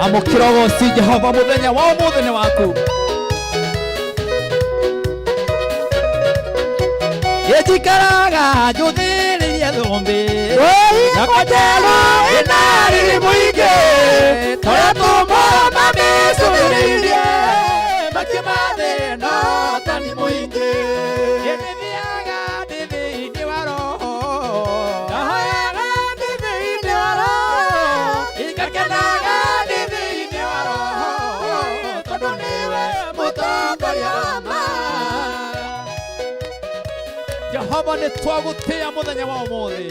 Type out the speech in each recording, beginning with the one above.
Amũkĩra ũgoci Jehova mũthenya wa ũmũthĩ nĩ waku. Ĩnjikaraga njũthĩrĩirie thũmbĩ yakwa njerũ ĩna riri mũingĩ tũrĩa tũmũ mamĩcũthĩrĩirie makimathĩna tani mũingĩ. Ĩndĩthiaga ndĩ thĩinĩ wa roho ndahoyaga ndĩ thĩinĩ wa roho ingakenaga ndĩ thĩinĩ wa roho tondũ nĩwe mũtongoria wa ma. Jehova nĩ twagũtĩĩa mũthenya wa ũmũthĩ.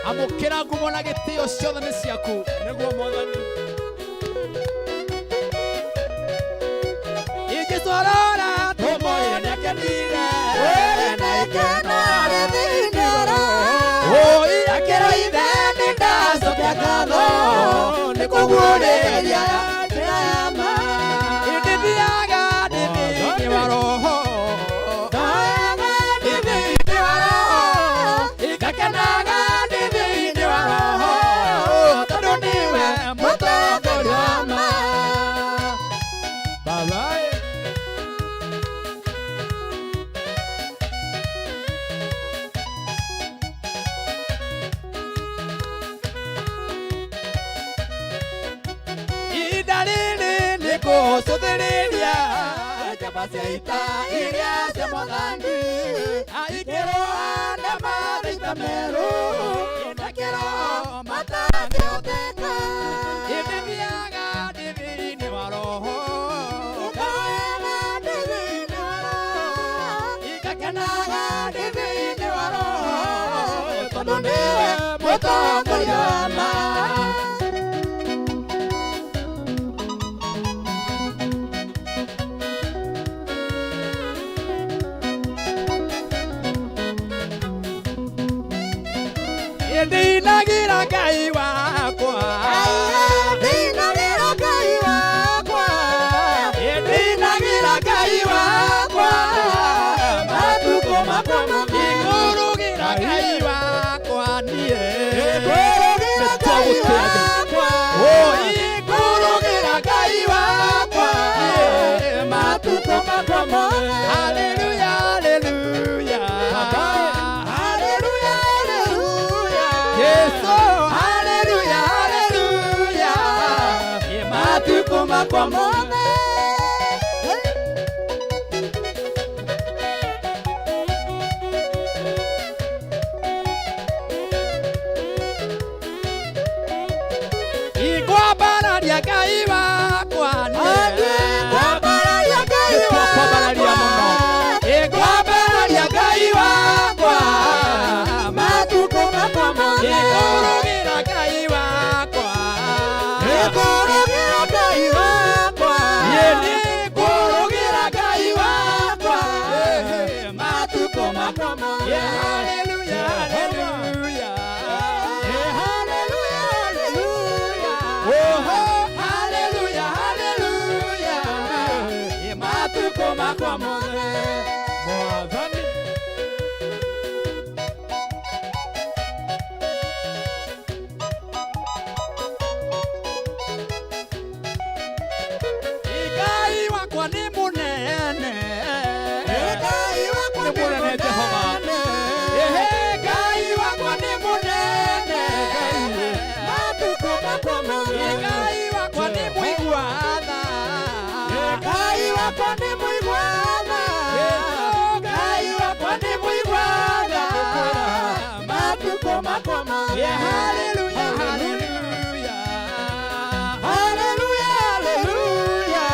Amũkĩra ngumo na gĩtĩo ciothe nĩ ciaku. Nĩguo Mwathani. Ingĩcorora tũmoyo nĩakenire na ikeno rĩthĩinĩ wa roho. Oi akĩra ithe nĩ ndacokia ngatho nĩ kũguũrĩria njĩra ya ma. Ĩndĩthiaga ndĩ thĩinĩ wa roho ndahoyaga ndĩ thĩinĩ wa roho ingakenaga ndĩ thĩinĩ wa roho tondũ nĩwe mũtongoria wa ma. Babae. Ihinda rĩrĩ nĩ kũcũthĩrĩria njamba cia ita iria cia mwathani aikĩrũa na mathita merũ na kĩroho matangĩhoteka. Ĩndĩthiaga ndĩ thĩinĩ wa roho Ngahoyaga ndĩ thĩinĩ wa roho. ingakenaga ndĩ thĩinĩ wa roho tondũ nĩwe mũtongoria wa ma. Ndinagĩra Ngai wakwa. Ndinagĩra Ngai wakwa. Ndinagĩra Ngai wakwa matukũ makwa Ingũrũgĩra Ngai wakwa niĩ. Ngũrũgĩra Ngai wakwa. Oh, ingũrũgĩra Ngai wakwa niĩ matukũ makwa mothe. Hallelujah, hallelujah. Haleluya, haleluya. Yesu, hallelujah, hallelujah. Matukũ makwa mothe. Ingwambararia Ngai wakwa niĩ. Ngwambararia Ngai Nĩtwakwambararia mũno. wakwa. Ingwambararia Ngai wakwa Matukũ makwa mothe. Ingũrũgĩra Ngai wakwa. Ngũrũgĩra Ngai wakwa. Niĩ nĩngũrũgĩra Ngai wakwa matukũ makwa mothe. Hallelujah, hallelujah. Haleluya, haleluya. Oho, hallelujah, hallelujah. Matukũ makwa mothe. Mwathani. Ngai wakwa nĩ mũnene. Ngai wakwa Nĩ nĩ mũnene Jehova. mũnene. Ehe, Ngai wakwa nĩ mũnene. Matukũ makwa mothe. Ngai wakwa nĩ mũigua tha. Ngai wakwa nĩ mũigua tha. Ngai wakwa nĩ mũigua tha. Matukũ makwa mothe. Yeah, hallelujah, hallelujah. Haleluya, haleluya.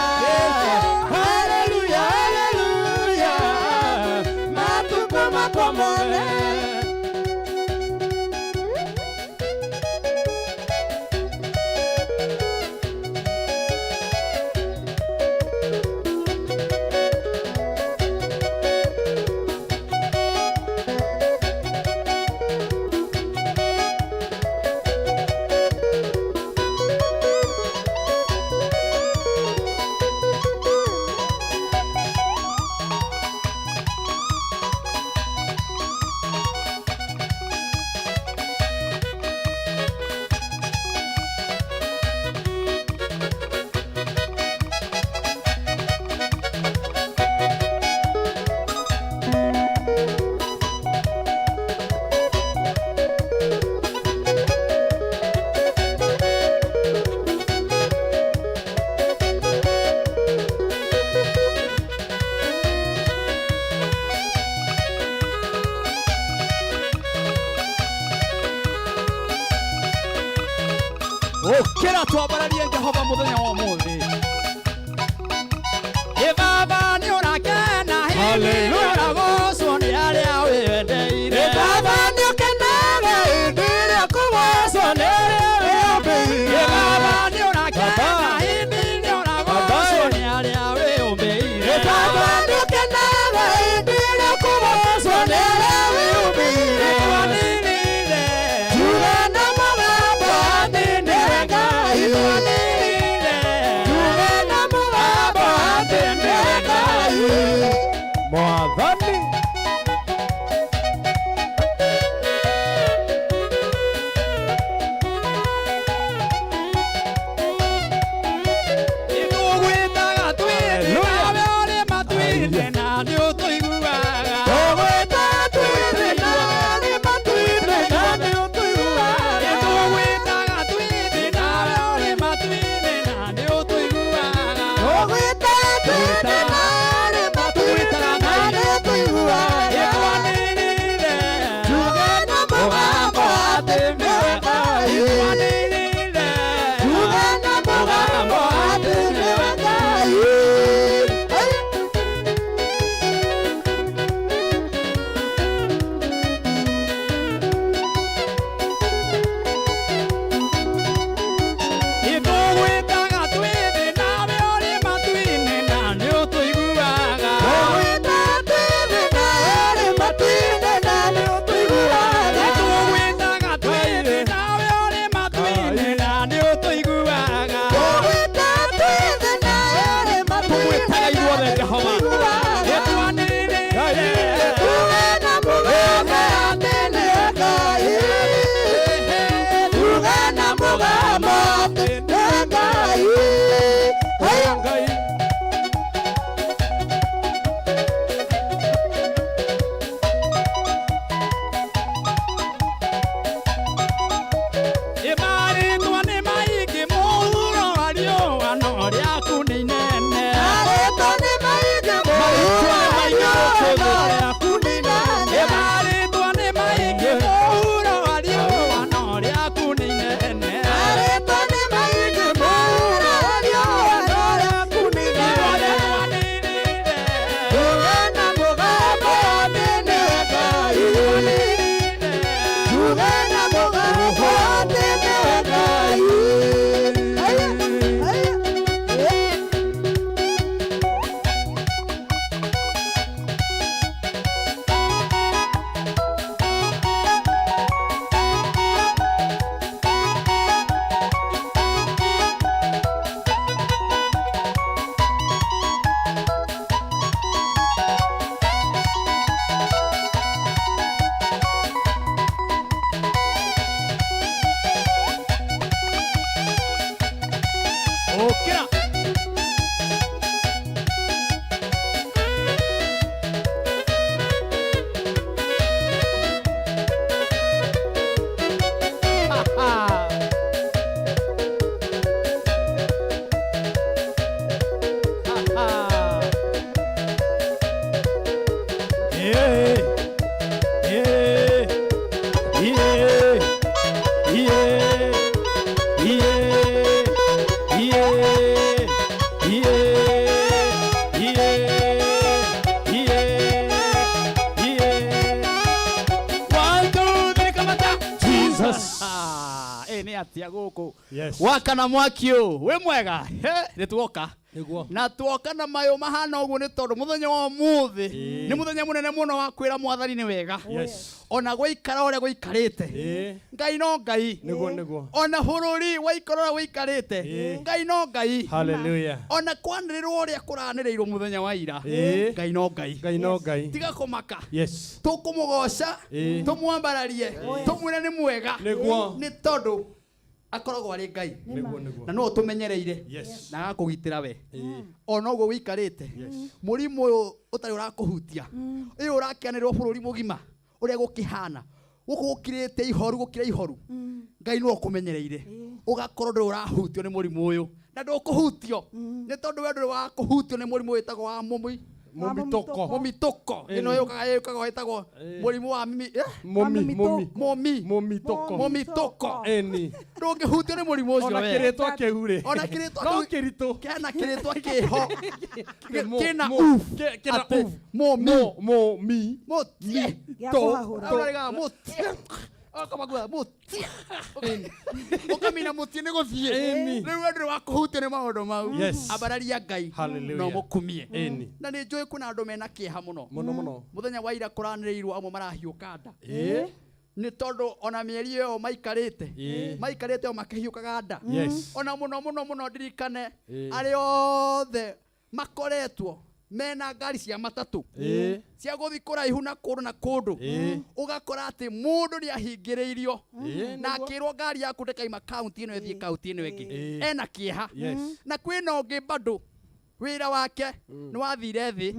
Haleluya, haleluya. Matukũ makwa mothe. Ũkĩra twambararie Jehova mũthenya wa ũmũthĩ. Ĩ Baba nĩ ũrakena hĩndĩ ĩrĩa ũragocwo nĩ arĩa wĩyendeire. Baba nĩũkenaga hĩndĩ ĩrĩa ũkũgocwo nĩ arĩa wĩyũmbĩire. Ĩ Baba nĩ ũrakena hĩndĩ ĩrĩa ũragocwo nĩ arĩa wĩyũmbĩire. Baba nĩũkenaga hĩndĩ ĩrĩa ũkũgocwo nĩ arĩa wĩyũmbĩire. Twanĩrĩre. Tuge na mũgambo atĩ nĩwe Ngai. Twanĩrĩre. Tuge na mũgambo atĩ nĩwe Ngai. Mwathani. Nĩtũgwĩtaga twĩ thĩ nawe ũrĩ matu-inĩ na nĩũtũiguaga. Tũgwĩta twĩ thĩ nawe ũrĩ matu-inĩ na nĩũtũiguaga. Nĩtũgwĩtaga twĩ thĩ nawe ũrĩ matu-inĩ na nĩũtũiguaga. Tũgwĩta twĩ thĩ nawe ũrĩ matu-inĩ na nĩũtũiguaga. Nĩtwanĩrĩre. Tuge na mũgambo atĩ nĩwe Ngai. Nĩtwanĩrĩre. Tuge na mũgambo atĩ nĩwe Ngai. Nĩtũgwĩtaga twĩ thĩ nawe ũrĩ matu-inĩ na nĩũtũiguaga. Tũgwĩta twĩ thĩ nawe ũrĩ matu-inĩ na nĩũtũiguaga. Nĩtũgwĩtaga twĩ thĩ nawe ũrĩ matu-inĩ na nĩũtũiguaga. Tũgwĩta twĩ thĩ nawe ũrĩ matu-inĩ Tũgwĩtaga na ithuothe Jehova. nĩũtũiguaga. Nĩtwanĩrĩre. Tuge na mũgambo atĩ nĩwe Ngai. Tuge na mũgambo atĩ nĩwe Ngai. Haya. Ngai. Ĩmarĩtwa nĩ maingĩ mũhuro wa riũa no rĩaku nĩ inene. Marĩtwa nĩ maingĩ mũhuro wa riũa no rĩaku nĩ inene. Ĩmarĩtwa nĩ maingĩ mũhuro wa riũa no rĩaku nĩ inene. Marĩtwa nĩ maingĩ mũhuro wa riũa no rĩaku nĩ inene. Nĩtwanĩrĩre. Tuge na mũgambo atĩ nĩwe Ngai. Tuge na mũgambo atĩ nĩwe Ngai. Haya, haya. Ũkĩra. Ha, ha. Ha, ha. Yeah. Yeah. Yeah. Yeah. Yeah. Yeah. Yeah. Yeah. Yeah. Yeah. One, two, three, kamata. Jesus. Ah, ĩ nĩ atia gũkũ Yes. wakana mwaki ũyũ wĩ mwega He, nĩ tuoka Nĩguo. na tuoka na mayũ mahana ũguo nĩ tondũ mũthenya wa ũmũthĩ Ĩĩ. nĩ mũthenya mũnene mũno wa kwĩra mwathani nĩ wega Yes. ona gwaikara ũrĩa gũikarĩte Ĩĩ. Ngai no Ngai Nĩguo nĩguo. ona bũrũri waikara ũrĩa wĩikarĩte Ĩĩ. Ngai no Ngai Hallelujah. ona kwanĩrĩrwo ũrĩa kũranĩrĩirwo mũthenya wa ira Ĩĩ. Ngai no Ngai Ngai no Ngai. tiga kũmaka Yes. tũkũmũgoca Ĩĩ. tũmwambararie tũmwĩre nĩ mwega Nĩguo. nĩ tondũ akoragwo arĩ Ngai Nĩguo nĩguo. na no ũtũmenyereire Yes. na agakũgitĩra we Ĩĩ. ona ũguo wĩikarĩte Yes. mũrimũ ũyũ ũtarĩ ũrakũhutia ũyũ ũrakĩanĩrĩrwo bũrũri mũgima ũrĩa gũkĩhana gũkũ gũkirĩte ihoru gũkira ihoru Ngai nĩwe ũkũmenyereire ũgakorwo ndũrĩ ũrahutio nĩ mũrimũ ũyũ na ndũkũhutio nĩ tondũ we ndũrĩ wakũhutio nĩ mũrimũ wĩtagwo wa mũmui Mũmitũko. Mũmitũko ĩno yũkaga yũkaga ĩtagwo mũrimũ wa mimi eh? Mũmi. Mũmi. Mũmi. Mũmitũko. Mũmitũko. Ĩni. Ndũngĩhutio nĩ mũrimũ ũcio Ona we. kĩrĩtwa kĩu rĩ. Ona kĩrĩtwa No kĩu- kĩritũ. Kena kĩrĩtwa kĩho. Mũ- Kĩna mũ- uf. Kĩna Atĩ uf. Mũmi. Mũ. Mũmi. Mũtie. Gĩa To- kũhahũra. Aurarega mũtie. Ũkamakua mũtie. Ũkamina mũtie nĩ gũthiĩ. Ĩni. Rĩu we ndũrĩ wa kũhutio nĩ maũndũ mau. Yes. Ambararia Ngai. Hallelujah. No mũkumie. Ĩni. Na nĩ njũĩ kwĩna andũ mena kĩeha mũno. Mũno mũno. Mũthenya wa ira kũranĩrĩirwo amwe marahiũka nda. Ĩĩ. Nĩ tondũ ona mĩeri ĩyo maikarĩte Ĩĩ. maikarĩte o makĩhiũkaga nda. Yes. Ona mũno mũno mũno ndirikane Ĩĩ. arĩa othe makoretwo mena ngari cia matatũ Ĩĩ. cia gũthiĩ kũraihu na kũndũ na kũndũ. Ĩĩ. Ũgakora atĩ mũndũ nĩ ahingĩrĩirio Ĩĩ, na nĩguo. akĩrwo ngari yaku ndĩkaima kaunti ĩno ĩthiĩ kaunti ĩno ĩngĩ. Ĩĩ. Ena kĩeha. Yes. Na kwĩna ũngĩ bado wĩra wake nĩ wathire thĩ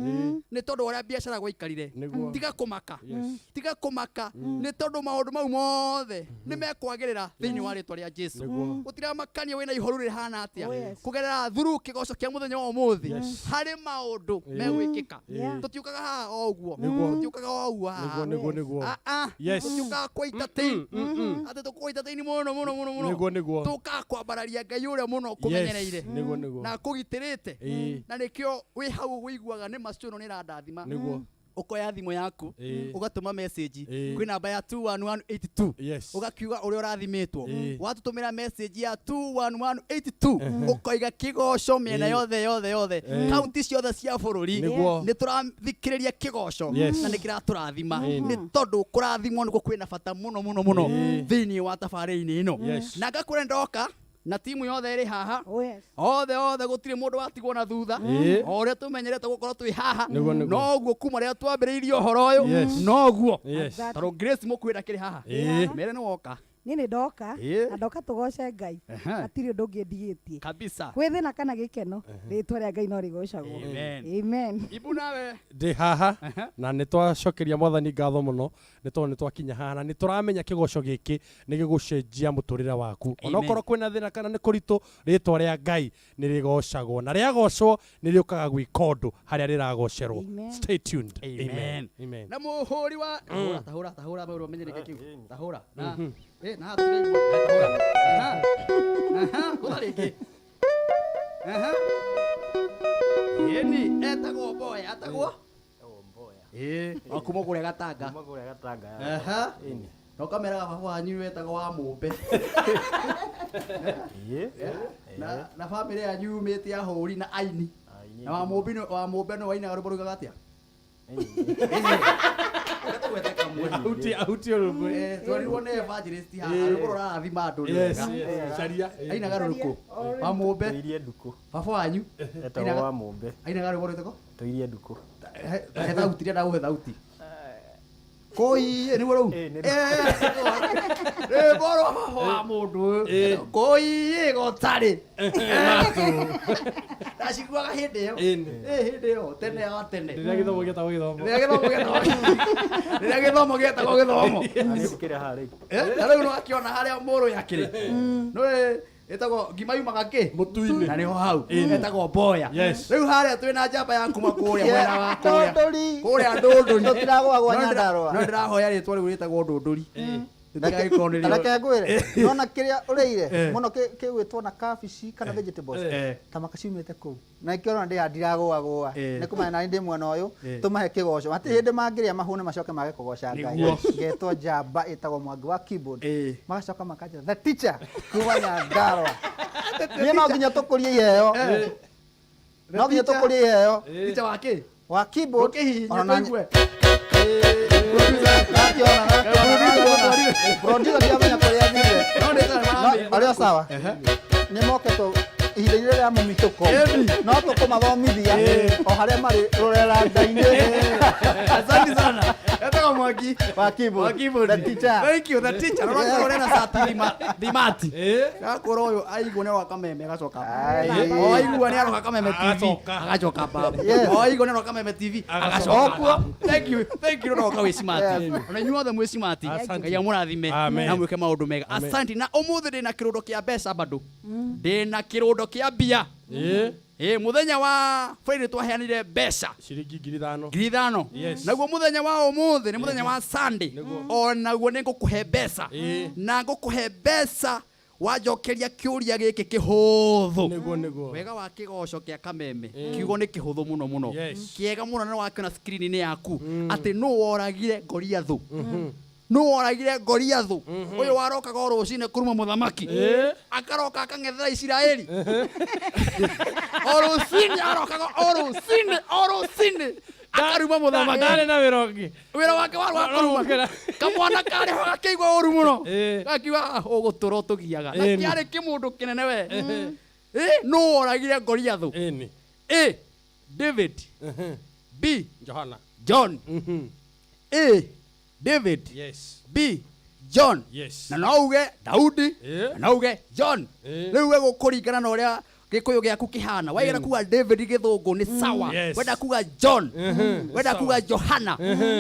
nĩ tondũ wa ũrĩa biacara gwaikarire. Nĩguo. Tiga kũmaka. Yes. Tiga kũmaka nĩ tondũ maũndũ mau mothe nĩ mekwagĩrĩra thĩinĩ wa rĩtwa rĩa Jesu. Nĩguo. Gũtiramakania wĩna ihoru rĩhana atĩa. Oh, yes. Kũgerera through kĩgoco kĩa mũthenya wa ũmũthĩ Yes. harĩ maũndũ Ĩĩ. megwĩkĩka. Yeah. Tũtiũkaga haha o ũguo. Nĩguo. Tũtiũkaga o ũguo haha. Nĩguo nĩguo nĩguo. Ah, ah. Yes. Tũtiũkaga kwa entertain. Atĩ tũkwa entertain mũno mũno mũno mũno. Nĩguo nĩguo. Tũkaga kwambararia Ngai ũrĩa mũno ũkũmenyereire. Yes. Nĩguo nĩguo. Na akũgitĩrĩte. Ĩĩ. Na nĩkĩo wĩ hau ũiguaga nĩ macio ĩno nĩ ĩrandathima. Nĩguo. Ũkoya thimũ yaku Ĩĩ. ũgatũma message Ĩĩ. kwĩ namba ya 21182. Yes. Ũgakiuga ũrĩa ũrathimĩtwo. Ĩĩ. Watũtũmĩra message ya 21182 ũkoiga kĩgoco mĩena Ĩĩ. yothe yothe yothe Ĩĩ. kaunti ciothe cia bũrũri. Nĩguo. Nĩ tũrathikĩrĩria kĩgoco Yes. na nĩ kĩratũrathima Ĩĩ. nĩ tondũ kũrathimwo nĩkuo kwĩna bata mũno mũno mũno Ĩĩ. thĩinĩ wa tabarĩra-inĩ ĩno. Yes. Na ngakwĩra ndoka na timu yothe ĩrĩ haha. Oh, yes. Othe othe gũtirĩ mũndũ watigwo na thutha. Ĩĩ. O ũrĩa tũmenyerete gũkorwo twĩ haha Nĩguo, nĩguo. noguo kuma rĩrĩa twambĩrĩirie ũhoro ũyũ Yes. noguo. Yes. Exactly. Tondũ Grace mũkwĩra kĩrĩ haha. Ĩĩ. Mere nĩ woka. Niĩ nĩ ndoka Ĩĩ. na ndoka tũgoce Ngai. Ehe. Hatirĩ ũndũ ũngĩ ndigĩtie. Kabisa. Kwĩ thĩna kana gĩkeno rĩtwa rĩa Ngai no rĩgocagwo. Amen. Amen. Ibu nawe. Ndĩ haha na nĩ twacokeria mwathani ngatho mũno nĩ tondũ nĩ twakinya haha na nĩ tũramenya kĩgoco gĩkĩ nĩ gĩgũcenjia mũtũrĩre waku. Onokorwo kwĩna thĩna kana nĩ kũritũ, rĩtwa rĩa Ngai nĩ rĩgocagwo na rĩagocwo nĩ rĩũkaga gwĩka ũndũ harĩa rĩragocerwo. Amen. Stay tuned. Amen. Amen. Amen. Na mũhũri wa tahũra tahũra tahũra mũndũ amenye nĩkĩ kĩu. Tahũra. Na na tũraigua. Tahũra. Aha. Aha, kũtha rĩngĩ. Aha. Ĩni etagwo Mboya, atagwo? Ĩĩ, wa kuma kũrĩa Gatanga. Kuma kũrĩa Gatanga. Aha. Ĩni. Na ũkameraga baba wanyu wetagwo wa Mũmbe. Ĩĩ. Na na bamĩrĩ yanyu yumĩte ahũri na aini. Aini. Na wa Mũmbi wa Mũmbe nĩ wainaga rwĩmbo rugaga atĩa? Ahutie ahutie rũmwe. Twarirwo nĩ evangelist haha rwĩmbo rũrathima andũ nĩ Yes, wega. yes. Caria. Ainaga rũrĩkũ? Wa Mũmbe. Tũirie ndukũ. Baba wanyu Etagwo wa Mũmbe. ainaga rwĩmbo rwĩtagwo? Tũirie ndukũ. He thauti rĩa ndagũhe thauti. Kũiĩ nĩguo rũu? Ĩĩ, nĩ Rwĩmbo rwa baba wa mũndũ ũyũ. Kũiĩ gũtarĩ. Ndaciguaga hĩndĩ ĩyo. Ĩĩ. Ĩĩ, hĩndĩ ĩyo tene wa tene. Rĩrĩa gĩthomo gĩetagwo gĩthomo. Rĩrĩa gĩthomo gĩetagwo rĩrĩa gĩthomo gĩetagwo gĩthomo. Arĩkĩra haha rĩu. Na rĩu nĩwakĩona harĩa mũrũ yakĩrĩ. Nĩũĩ ĩtagwo ngima yumaga kĩ? Mũtu-inĩ. Na nĩho hau. Ĩtagwo Mboya. Yes. Rĩu harĩa twĩna njamba ya kuma kũrĩa mwena wa kũrĩa. Ndũndũri. Kũrĩa Ndũndũri. Tũtiragũagũa No ndĩra- Nyandarũa. No ndĩrahoya rĩtwa rĩu rĩtagwo Ndũndũri. Rĩtigagĩkorwo nĩrĩo. Reke ngwĩre nona kĩrĩa ũrĩire mũno kĩgwĩtwo na kabici kana vegetables ta makaciumĩte kũu na nĩkĩo ũrona ndĩha ndiragũagũa nĩ kũmenya nani ndĩ mwena ũyũ tũmahe kĩgoco hatirĩ hĩndĩ mangĩrĩa mahũne macoke mage kũgoca Ngai. Nĩguo. Ngetwo njamba ĩtagwo Mwangi wa keyboard Ĩĩ. magacoka makanjĩra the teacher kuma Nyandarũa. Niĩ no nginya tũkũrie iheo, no nginya tũkũrie iheo Teacher wa kĩ? wa keyboard. Ndũkĩhihinye Ona na- tũigue. Ndakiona, ndakiona. Producer ndiamenya kũrĩa athire. No nĩ tarĩ No, maramenya. arĩ o sawa nĩ moketwo ihinda-inĩ rĩrĩa mũmitũko no tũkũmathomithia o harĩa marĩ rũrenda-inĩ. Asante sana. Etagwo Mwangi. Wa keyboard. Wa keyboard. The teacher. Thank you, the teacher. Rora kũrĩa na cati thimati. Gakorwo ũyũ aigua nĩ aroka kameme agacoka. Ai. O aigua nĩ aroka kameme TV. Agacoka. Agacoka babu. Yes. O aigua nĩ aroka kameme TV. Agacoka. Okuo. Thank you. Thank you roka wĩ smart. Yes. Ona inyuĩ othe mwĩ smart. Asante. Ngai amũrathime Amen. na mwĩke maũndũ mega. Asante na ũmũthĩ ndĩna kĩrũndo kĩa mbeca bado. Ndĩna kĩrũndo kĩa mbia. Ĩĩ. Ĩ muthenya wa Friday twaheanire mbeca Ciringi 5,000. 5,000. Yes. Naguo muthenya wa umuthi ni muthenya wa Sunday. Nĩguo. Onaguo nĩ ngũkũhe mbeca. Ĩ. Na ngũkũhe mbeca wanjokeria kĩũria gĩkĩ kĩhũthũ. Nĩguo nĩguo. Wega wa kĩgoco kĩa kameme kiugo nĩ kĩhũthũ mũno mũno. Yes. Kĩega mũno na wakĩona screen-inĩ yaku atĩ nũ woragire Goliathũ. Nũ woragire Goliathũ ũyũ warokaga o rũcinĩ kũruma mũthamaki akaroka akang'ethera Isiraeli o rũcinĩ arokaga o rũcinĩ o rũcinĩ akaruma mũthamaki. Ndarĩ na wĩra ũngĩ. Wĩra wake warĩ wa kũruma. Kũruma. Kamwana karĩ ho gakĩigua ũru mũno. Ĩ. Gakiuga "Ah, ũgũtũra ũtũgiaga." Na Ĩni. kĩarĩ kĩmũndũ kĩnene we. Ĩ nũ woragire Goliathũ? Ĩni. A David, B Johana. John. A David, Yes. B John. Yes. Na no uge Daudi Ĩ. na no uge John. Ĩ. Rĩu we gũkũringana na ũrĩa gĩkũyũ gĩaku kĩhana. Waigana kuga David gĩthũngũ nĩ sawa. Yes. Wenda kuga John, wenda Sawa. kuga Johana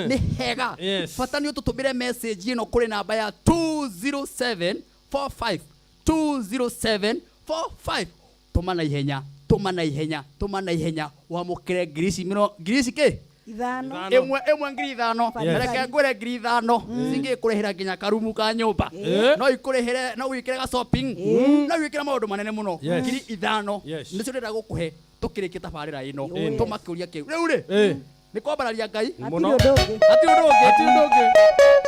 nĩ hega. Yes. Bata nĩ ũtũtũmĩre message ĩno kũrĩ namba ya 20745 20745. Tũma na ihenya, tũma na ihenya, tũma na ihenya wamũkĩre ngiri ici ngiri ici kĩ? Ithano. Ithano. Ĩmwe ĩmwe 5,000. Yes. Reke ngwĩre 5,000 cingĩkũrĩhĩra nginya karumu ka nyũmba. Ĩ. No ikũrĩhĩre, no wĩkĩre ga shopping, no wĩkĩre maũndũ manene mũno. Yes. 5,000 Yes. nĩcio ndĩrenda gũkũhe tũkĩrĩkia tabarĩra ĩno. Ĩni. Tũma kĩũria kĩu rĩu rĩ Ĩ. nĩ kwambararia Ngai. Mũno. Hatirĩ ũndũ ũngĩ. Hatirĩ ũndũ ũngĩ. Hatirĩ ũndũ ũngĩ.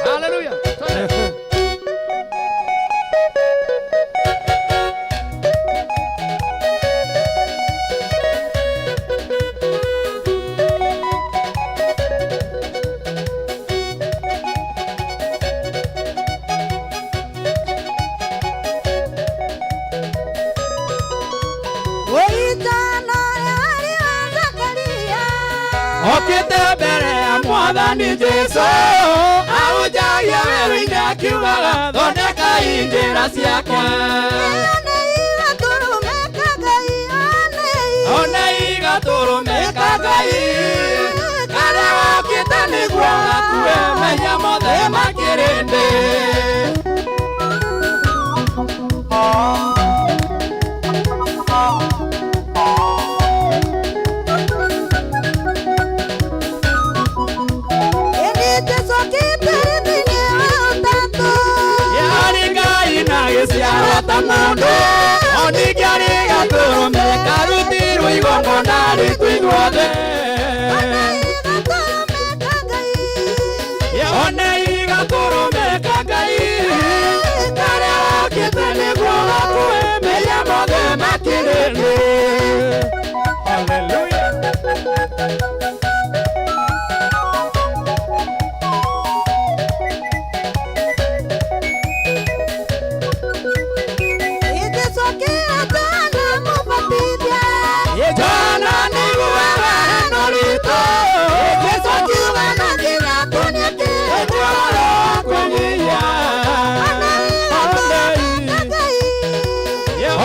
Hallelujah. Twende. Ũitano yarĩ wa Zakaria. Okĩte mbere ya Mwathani Jesũ ahunjagia werũ-inĩ akiugaga thondekai njĩra ciakwa. Ĩyo nĩ igatũrũme ka Ngai, one One igatũrũme ka Ngai karĩa gokĩte nĩguo gakue mehia mothe ma kĩrĩndĩ. Ĩndĩ Jesũ okĩte thĩinĩ wa ũtatũ. Yarĩ Ngai na gĩciaro ta mũndũ o ningĩ arĩ gatũrũme karutirwo igongona rĩtũ ithuothe. One igatũrũme ka Ngai. One igatũrũme ka Ngai karĩa gokĩte nĩguo gakue mehia mothe ma kĩrĩndĩ. Hallelujah. Jesũ akĩra Johana Mũbatithia. Johana nĩguo wendo witũ. Jesũ akiuga no nginya tũnyitĩrwo. Twaro kwĩnyihia.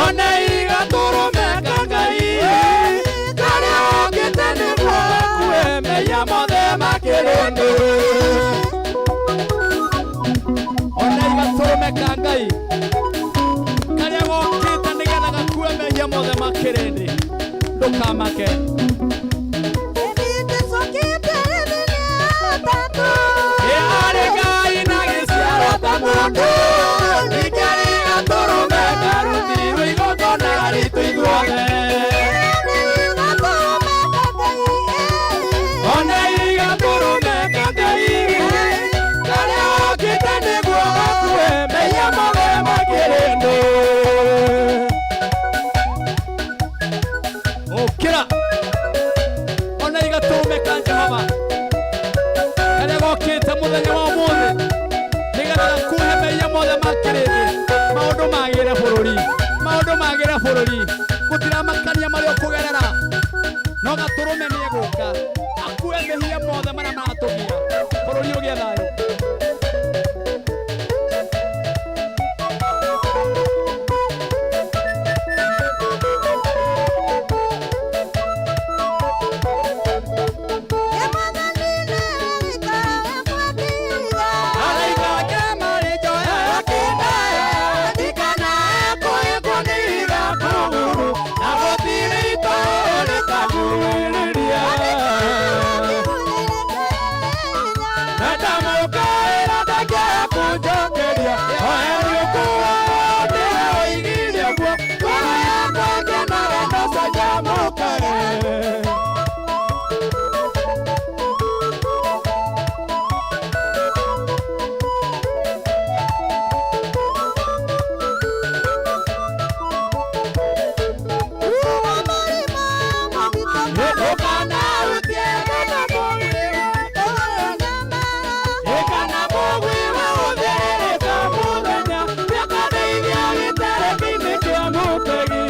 One igatũrũme ka Ngai. One igatũrũme ka Ngai karĩa gokĩte nĩguo gakue mehia mothe ma kĩrĩndĩ. One igatũrũme ka Ngai karĩa gokĩte nĩgetha gakue mehia mothe ma kĩrĩndĩ. Ndũkamake. Ĩndĩ Jesũ okĩte thĩinĩ wa ũtatũ. Yarĩ Ngai na gĩciaro ta mũndũ ningĩ arĩ gatũrũme karutirwo igongona ritũ ithuothe. One igatũrũme ka Ngai. One igatũrũme ka Ngai karĩa gokĩte nĩguo gakue mehia mothe ma kĩrĩndĩ. Ũkĩra. One igatũrũme ka Jehova karĩa gokĩte mũthenya wa ũmũthĩ nĩgetha gakue mehia mothe ma kĩrĩndĩ. Maũndũ magĩre bũrũri, maũndũ magĩre bũrũri, gũtiramakania marĩa ũkũgerera no gatũrũme nĩ egũka akue mehia mothe marĩa maratũgia bũrũri ũgĩe thayũ. Mwathani nĩwe wika wa kwĩtiga. Araika ake marĩ njoya akĩndaya ndikanae kũhĩngwo nĩ ihiga kũgũrũ na gũtirĩ itoi. Ndamũkaĩra ndangĩaga kũnjokeria. Oya nĩũkuoya nĩwe woigire ũguo. Ngoro yakwa ngenaga na canjamũkage. Ndũkanahutie kana mũgwĩwa, kana mũgwĩwa ũthĩrĩka mũthenya, nĩũkandeithia gĩteremi-inĩ kĩa mũtegi.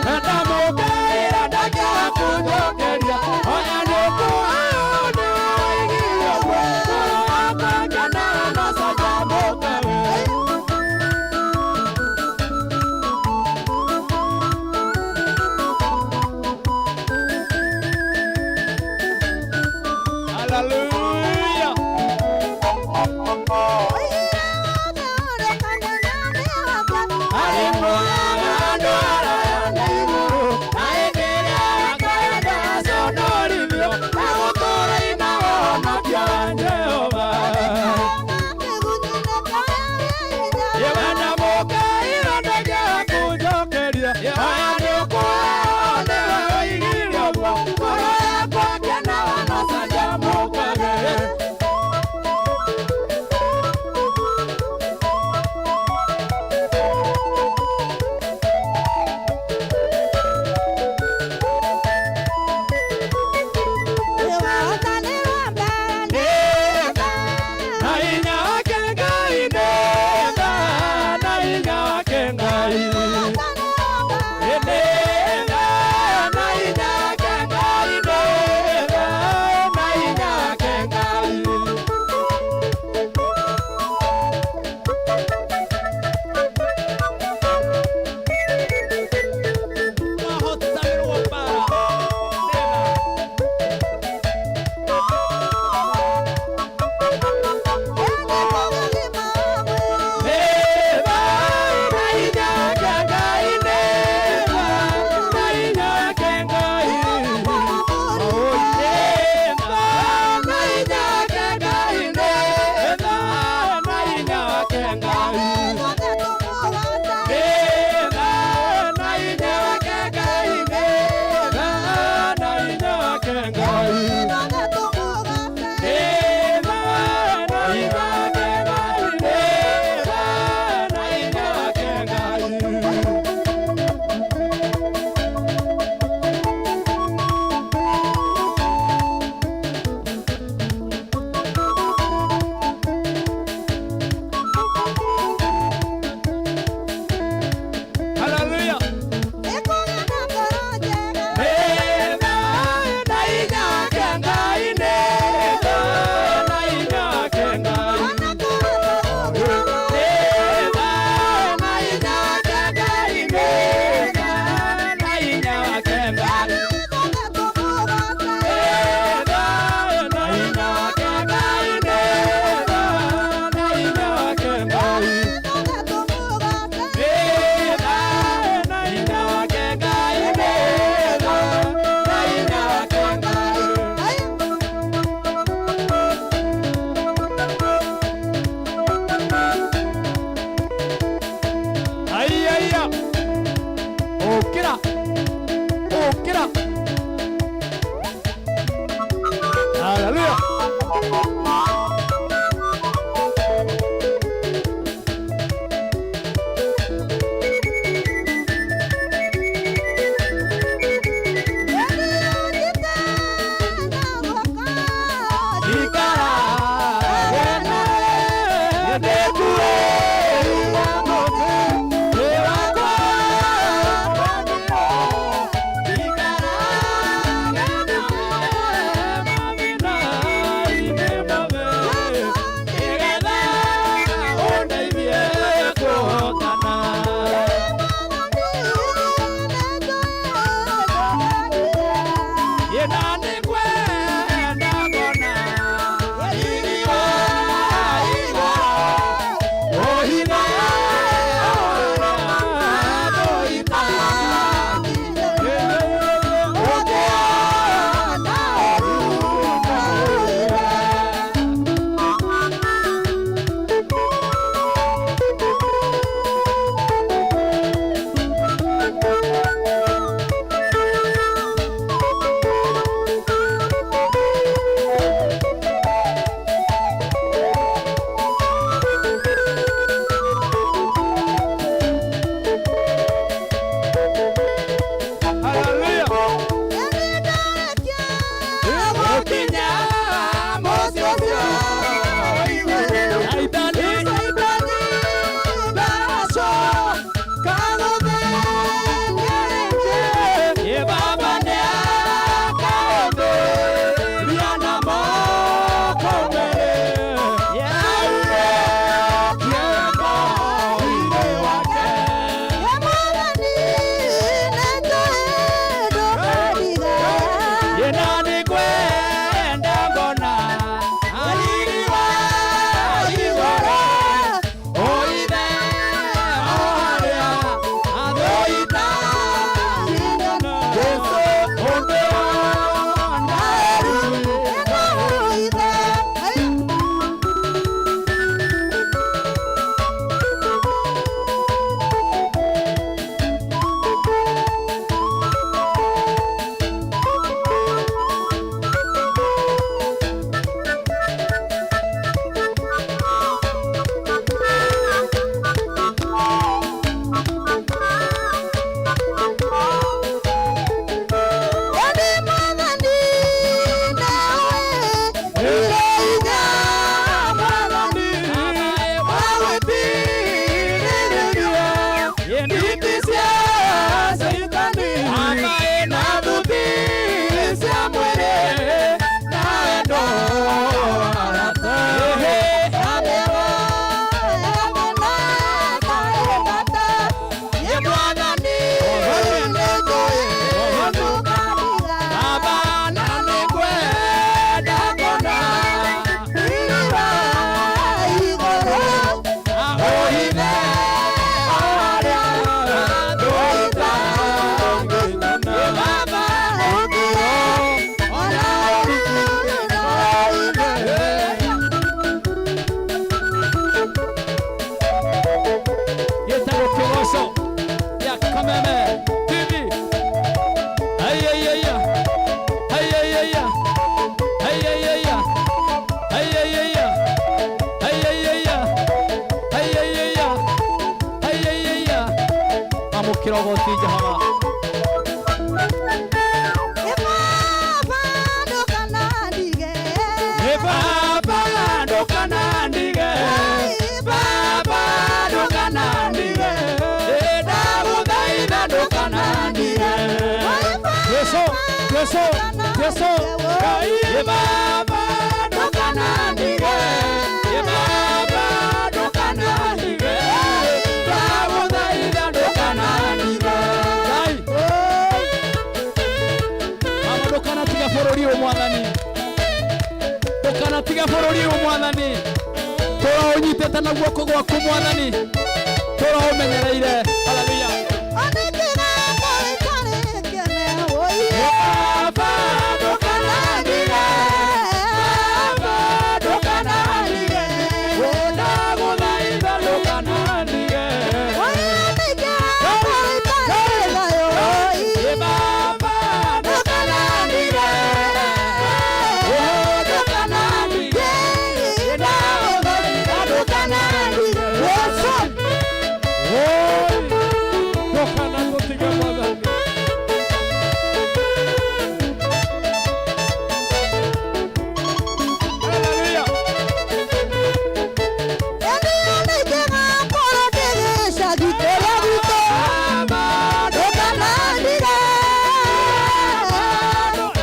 Ndamũkaĩra ndangĩaga kũnjokeria. Oya nĩũkuoya nĩwe woigire ũguo. Ngoro yakwa ngenaga na canjamũkage. Hallelujah. Arĩ mwega andũ araya na igũrũ, na hĩndĩ ĩrĩa akenda aconorithio, na gũtũũra ina ũhonokio wa Jehova. Iwe ndamũkaĩra ndangĩaga kũnjokeria. Oya nĩũkuoya nĩwe woigire ũguo. Ngoro yakwa ngenaga na canjamũkage. Jesu Ngai Baba ndukanandige Baba ndukanandige ndagũthaitha ndukanandige Ngai Baba ndukanatiga bũrũri ũyũ mwathani ndukanatiga bũrũri ũyũ mwathani tũra ũnyitĩte na guoko gwaku mwathani tũra ũmenyereire haleluya Baba ndukanandige Baba ndukanandige ndagũthaitha ndukanandige Baba ndukanandige ndukanandige ndagũthaitha ndukanandige Oi, ndũkanatũtige mwathani. Haleluya Baba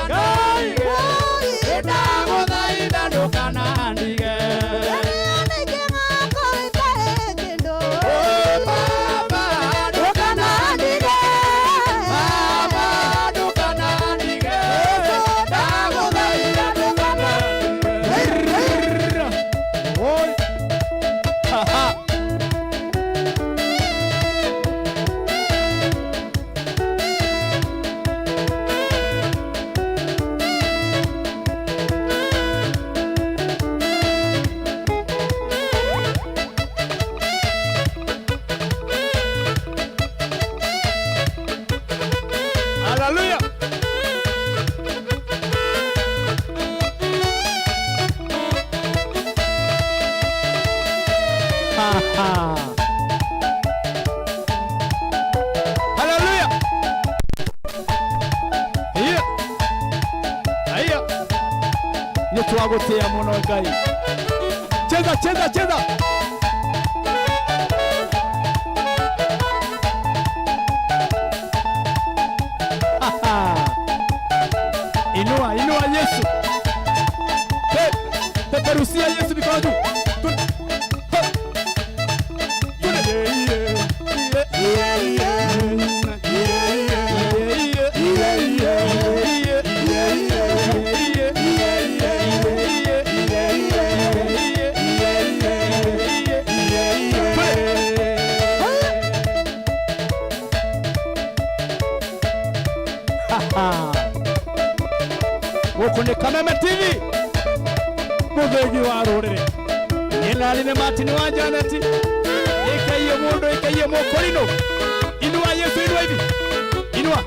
Ngai ndagũthaitha ndũkanandige Baba ndũkanandige Baba ndũkanandige ndagũthaitha ndũkanandige Oi, Ha, ha. Hallelujah. Ha, ha. Hallelujah. Iya. Iya. Nĩ twagũtĩa mũno Ngai. Cheza cheza cheza. Ha, ha. Inua inua Yesu. Peperusia Yesu mikono juu. Ha. iye, iye. Iye, iye. Iye, iye. Iye, iye. Iye, iye. Iye. Gũkũ nĩ Kameme TV mũthĩgi wa rũrĩrĩ nĩ nĩ Martin wa Janet ĩkaiye mũndũ ĩkaiye mũkũrinũ inua Yesu inua hivi inua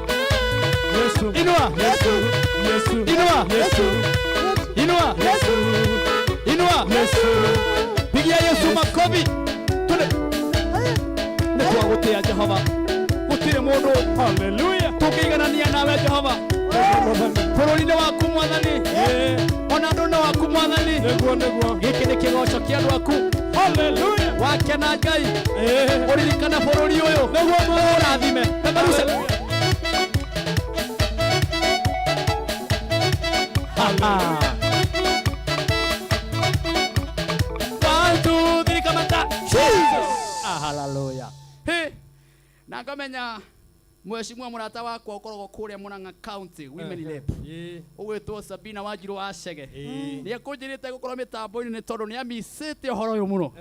Yesu, inua Yesu, Yesu, inua Yesu, inua Yesu, inua Yesu. pigia Yesu makofi twende nĩ twagũtĩa Jehova gũtirĩ mũndũ Hallelujah. tũngĩiganania nawe Jehova bũrũri-inĩ waku mwathani ona andũ nĩ waku mwathani Nĩguo, nĩguo. gĩkĩ nĩ kĩgoco kĩa andũ aku Hallelujah. wakena Ngai Eh. ũririkana bũrũri ũyũ Nĩguo ũrathime peperusha Ha, ha. One, two, three, kamata. Jesus. Ah, hallelujah. Hey, na ngamenya mheshimiwa mũrata wakwa ũkoragwo kũrĩa Murang'a County Women Rep Ĩĩ. ũgwĩtwo Sabina Wanjiru wa Chege Ĩĩ. nĩ ekũnjĩrĩte gũkorwo mĩtambo-inĩ nĩ tondũ nĩ amicĩte ũhoro ũyũ mũno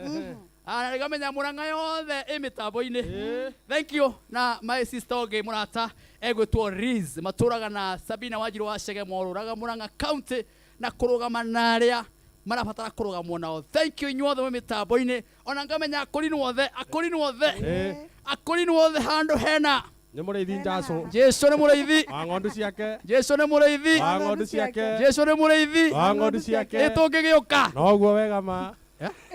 Ah, ngamenya Murang'a yothe ĩ mĩtambo-inĩ thank you na my sister ũngĩ mũrata egwĩtwo Liz matũraga na Sabina Wanjiru wa Chege morũraga Murang'a County na kũrũgama na arĩa marabatara kũrũgamwo nao thank you inyuothe mwĩ mĩtambo-inĩ ona ngamenya akũrinũ othe akũrinũ othe Ĩĩ. akũrinũ othe handũ hena Nĩ mũrĩithi Jesũ. Jesu nĩ mũrĩithi Wa ng'ondu ciake. Jesu nĩ mũrĩithi Wa ng'ondu ciake. Jesu nĩ mũrĩithi Wa ng'ondu ciake. ĩ tũngĩgĩũka Noguo wega ma.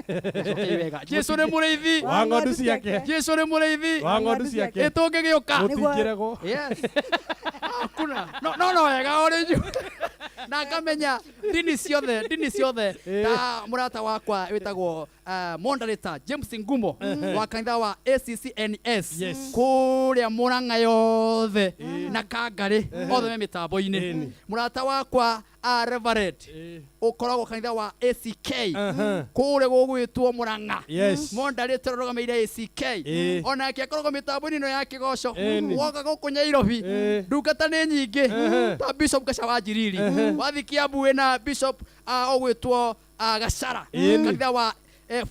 Cokei wega Jesu nĩ mũrĩithi Wa ng'ondu ciake. Jesu nĩ mũrĩithi Wa ng'ondu ciake. ĩ tũngĩgĩũka Mũtingĩregwo. yes hakuna no no no wega o rĩnju Na ngamenya ndini ciothe, ndini ciothe, ta mũrata wakwa wĩtagwo moderator James Ngumo wa kanitha wa ACCNS kũrĩa Murang'a yothe na Kangarĩ, othe me mĩtambo-inĩ. Mũrata wakwa Reverend ũkoragwo kanitha wa ACK kũrĩa gũgwĩtwo Murang'a, moderator ũrũgamĩrĩire ACK, onake akoragwo mĩtambo-inĩ ĩno ya kĩgoco. Woka gũkũ Nyairobi, ndungata nĩ nyingĩ, ta Bishop Gaca wa Njiriri, wathi Kiambu wĩna Bishop ũgwĩtwo Gacara, kanitha wa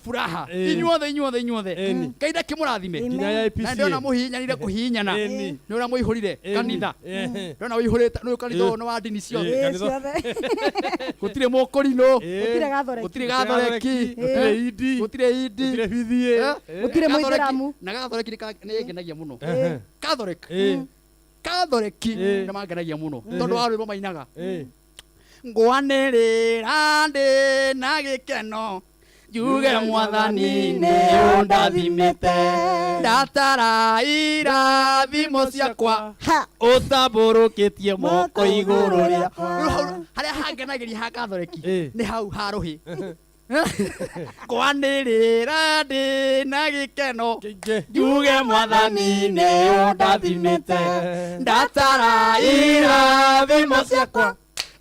Furaha. Inyuothe, inyuothe, inyuothe, Ngai ndakĩmũrathime. Nginya ya Na APCA. ndĩrona mũhihinyanire kũhihinyana, nĩ ũrĩa mũihũrire kanitha. Ndĩrona ũihũrĩte nĩ kanitha ũyũ nĩ wa ndini ciothe. Kanitha- Ciothe. Gũtirĩ mũkũrinũ. Gũtirĩ gathoreki. Gũtirĩ gathoreki. Gũtirĩ indi. Gũtirĩ indi. Gũtirĩ bithiĩ. Gũtirĩ Gathoreki- mũithĩramu. Na gathoreki nĩ ngenagia mũno. Catholic, Catholic nĩ mangenagia mũno tondũ wa rwĩmbo mainaga, "Ngwanĩrĩra ndĩ na gĩkeno, njuge Mwathani nĩ ũndathimĩte, ndatara irathimo ciakwa, Ha. ũtambũrũkĩtie moko igũrũ rĩa." Rĩakwa. Rĩu hau harĩa hangenagĩria ha Catholic nĩ hau ha rũhĩ, "Ngwanĩrĩra ndĩ na gĩkeno, Kĩingĩ. njuge Mwathani nĩ ũndathimĩte, ndatara irathimo ciakwa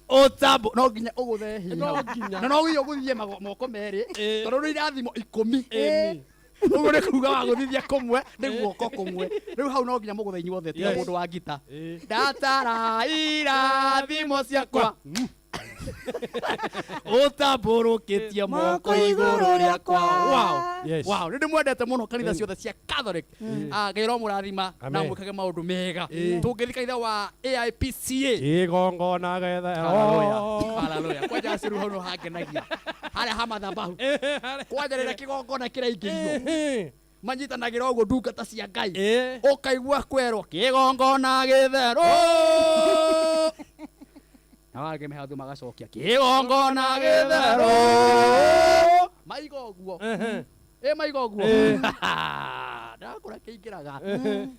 ũtambo." No nginya ũgũthe hinya No nginya. na no nginya ũgũthithie moko merĩ, tondũ nĩ irathimo 10. Ũguo nĩ kuga wagũthithia kũmwe nĩ guoko kũmwe. Rĩu hau no nginya mũgũthe inyuothe, tiga mũndũ wa ngita. "Ndatara irathimo ciakwa, ũtambũrũkĩtie moko igũrũ rĩakwa." Wow. Wow, nĩ ndĩmwendete mũno, kanitha ciothe cia Catholic. Ngai romũrathima na Amen. mwĩkage maũndũ mega. Tũngĩthiĩ kanitha wa AIPCA. Igongona gethero. Hallelujah. Hallelujah. Kwanja aciru hau no hangenagia harĩa ha mathabahu, kwanja rĩrĩa kĩgongona kĩraingĩrio, manyitanagĩra ũguo ndungata cia Ngai, ũkaigua kwerwo, "Kĩgongona gĩtheru," na wangĩ mehathu magacokia, "Kĩgongona gĩtheru." Maiga ũguo, ĩ maiga ũguo, ndakũra kĩingĩraga,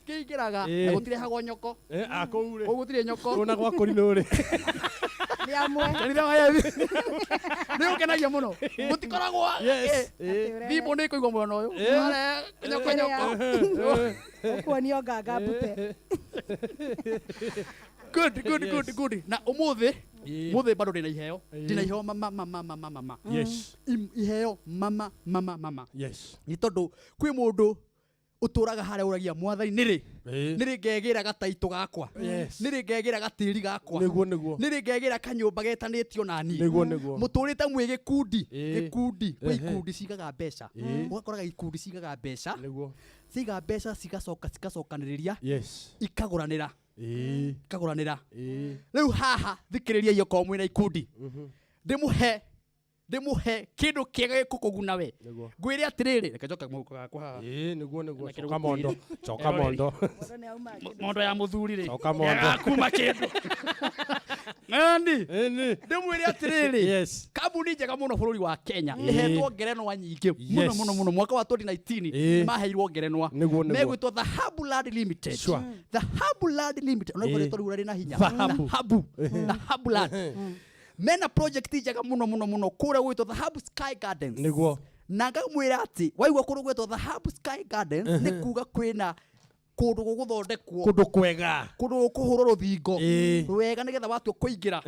kĩingĩraga, na gũtirehagwo nyoko. Akũu rĩ? Kũu gũtirĩ nyoko. Kũu na gwa kũrinũ rĩ? Nĩ amwe. Kanitha wa Yesu nĩ ũkenagia mũno, gũtikoragwo thimũ nĩ ĩkũigwo mwena ũyũ. Are nyoko nyoko. Ũkuonio nganga mbute. Good, good, good, good. Na ũmũthĩ, mũthĩ bado ndĩna iheo, ndĩna iheo mama mama mama mama. Iheo mama mama mama. Nĩ tondũ kwĩ mũndũ ũtũraga harĩa ũragia Mwathani nĩrĩ, nĩrĩ ngegĩra gataitũ gakwa, nĩrĩ ngegĩra gatĩri gakwa, Nĩguo, nĩguo. nĩrĩ ngegĩra kanyũmba getanĩtio nani. Nĩguo, nĩguo. Mũtũrĩte mwĩ gĩkundi, gĩkundi kwĩ ikundi cigaga mbeca, ũgakoraga ikundi cigaga mbeca, ciga mbeca, cigacoka cigacokanĩrĩria, ikagũranĩra, ikagũranĩra. Rĩu haha thikĩrĩria, okorwo mwĩna ikundi, ndĩmũhe, ndĩmũhe kĩndũ kĩega gĩkũkũguna we. Ngwĩre atĩrĩrĩ, reke njoke mũhuko gakwa haha. Nĩguo, nĩguo. Na kĩndũ Coka mondo. gũkuĩre. Coka mondo. Mũndũ nĩ auma kĩndũ. Mondo ya mũthuri rĩ, Coka mondo. kuma kĩndũ ng'ani. Ndĩmwĩre atĩrĩrĩ, kambuni njega mũno bũrũri wa Kenya, ĩhetwo ngerenwa nyingĩ mũno mũno mũno. Mwaka wa 2019 nĩ maheirwo ngerenwa. Nĩguo. Megwĩtwo Dhahabu Land Limited. Dhahabu Land Limited, ona rĩtwa rĩu rĩna hinya. Dhahabu. Dhahabu, Dhahabu Land mena project njega mũno mũno mũno kũrĩa gwĩtwo Dhahabu Sky Gardens. Na ngamwĩra atĩ waigua kũndũ gwĩtwo Dhahabu Sky Gardens, nĩ kuga kwĩna kũndũ gũgũthondekwo, Kũndũ kwega. Kũndũ gũkũhũrwo rũthingo rwega, nĩgetha watua kũingĩra,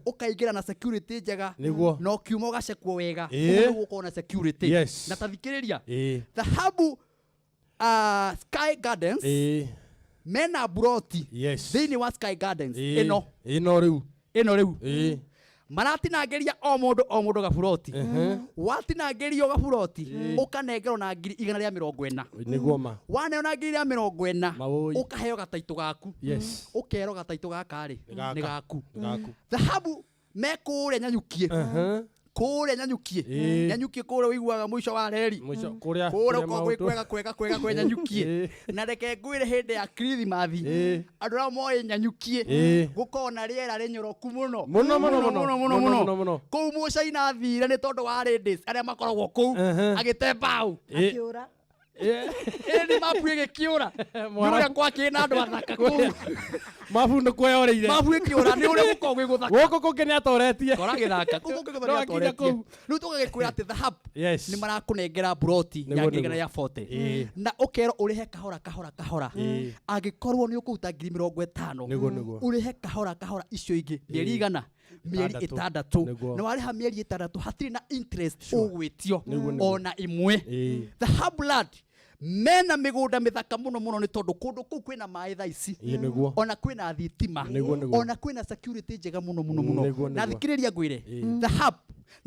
ũkaingĩra na security njega, na ũkiuma ũgacekwo wega. Ũguo nĩguo gũkorwo na security. Na ta thikĩrĩria, Dhahabu Sky Gardens mena buroti thĩinĩ wa Sky Gardens ĩno. Ĩno rĩu. Ĩno rĩu maratinangĩria o mũndũ, o mũndũ gaburoti. Watinangĩrio gaburoti, ũkanengerwo na 140,000. Nĩguo ma. Waneo na 140,000, Maũi. ũkaheo gataitũ gaku. Ũkerwo gataitũ gaka rĩ, Nĩ gaka. nĩ gaku. Nĩ gaku. Dhahabu me kũrĩa Nyanyukie, kũrĩa Nyanyukie, Nyanyukie kũrĩa ũiguaga mũico wa reri. Mũico kũrĩa. Kũrĩa Kũrĩa ũkoragwo gwĩ maũndũ. kwega kwega kwega kwĩ Nyanyukie. Na reke ngwĩre, hĩndĩ ya Kirithimathi, andũ arĩa moĩ Nyanyukie, gũkoragwo na rĩera rĩnyoroku mũno. Mũno, mũno, mũno. Mũno, mũno. Mũno, Mũno. mũno, mũno. Kũu mũcaina athire nĩ tondũ wa ladies arĩa makoragwo kũu, agĩte mbaũ. Akĩũra. Ĩni mabu ĩgĩkĩũra. Nĩ ũrĩa gwakĩrĩ na andũ athaka kũu. Mabu nĩ kweyoreire. Mabu ĩkĩũra nĩ ũrĩa gũkoragwo gwĩ gũthaka. Gũkũ kũngĩ nĩ atoretie. Kora gĩthaka. Kũu kũngĩ No nĩ akinya atoretie. kũu. Rĩu tũgagĩkwĩra atĩ The Hub Yes. nĩ marakũnengera mburoti ya Nĩguo, 100,000 nĩguo. 40. Ĩĩ. Na ũkerwo ũrĩhe kahora kahora kahora. Ĩĩ. Angĩkorwo nĩ ũkũruta 50,000. Nĩguo, nĩguo. Ũrĩhe kahora kahora icio ingĩ mĩeri igana mĩeri Ĩtandatũ. 6. Nĩguo. Na warĩha mĩeri 6 hatirĩ na interest ũgwĩtio Nĩguo, nĩguo. ona ĩmwe. Ĩĩ. The Hub Land mena mĩgũnda mĩthaka mũno mũno nĩ tondũ kũndũ kũu kwĩna maĩ thaa ici. Ĩĩ, nĩguo. Ona kwĩna thitima. Nĩguo, nĩguo. Ona kwĩna security njega mũno mũno mũno. Nĩguo, Na nĩguo. thikĩrĩria ngwĩre. The Hub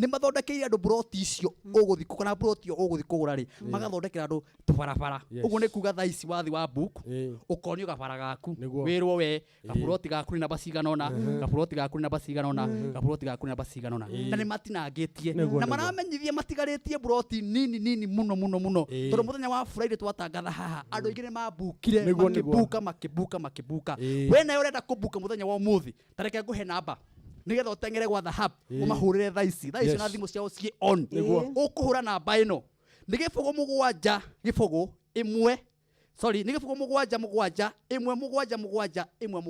nĩ mathondekeire andũ mburoti icio ũgũthiĩ kana mburoti ĩyo ũgũthiĩ kũgũra rĩ magathondekera andũ tũbarabara. Yes. Ũguo nĩ kuga thaa ici wathi wa book Ĩĩ. ũkonio gabara gaku Nĩguo. wĩrwo we gaburoti gaku nĩ namba cigana ũna gaburoti gaku nĩ namba cigana ũna gaburoti gaku nĩ namba cigana ũna na nĩ matinangĩtie Nĩguo, na nĩguo. maramenyithia matigarĩtie buroti nini nini mũno mũno mũno Ĩĩ. tondũ mũthenya wa Friday twatangatha haha andũ aingĩ nĩ mambukire Nĩguo, nĩguo. makĩbuka makĩbuka makĩbuka Ĩĩ. we nawe ũrenda kũbuka mũthenya wa ũmũthĩ ta reke ngũhe namba nĩgetha ũteng'ere gwa The Hub ũmahũrĩre thaa ici thaa ici Yes. na thimũ ciao ciĩ on Nĩguo. ũkũhũra namba ĩno nĩ 0 7 0 1 sorry nĩ 0 7 7 1 7 7 1